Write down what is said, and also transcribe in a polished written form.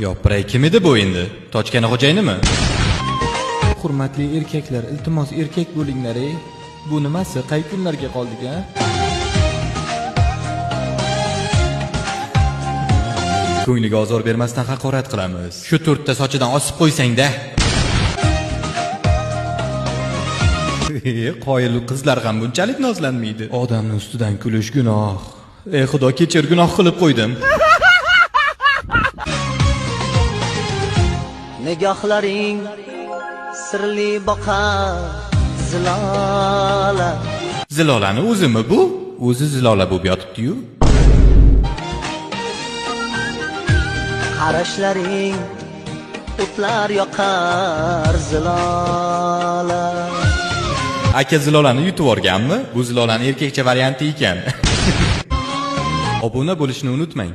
Yopiray, kim edi bu endi? Tochkani xo'jayinimi? Hurmatli erkaklar, iltimos erkak bo'linglar ey. Bu nimasi? Qay kunlarga qoldik a? Ko'ngliga ozor bermasdan haqorat qilamiz. Shu to'rtta sochidan osib qo'ysang-da. Qoyil qizlar ham bunchalik nozlanmaydi. Odamning ustidan kulish gunoh. Ey Xudo, kechir, gunoh qilib qo'ydim. Nigohlaring sirli boqar Zilola. Zilolani o'zimi bu? O'zi Zilola bo'lib yotibdi-yu. Qarashlaring o'tlar yoqar Zilola. Aka Zilolani yutib yuborganmi? Bu Zilolani erkakcha varianti ekan. Obuna bo'lishni unutmang.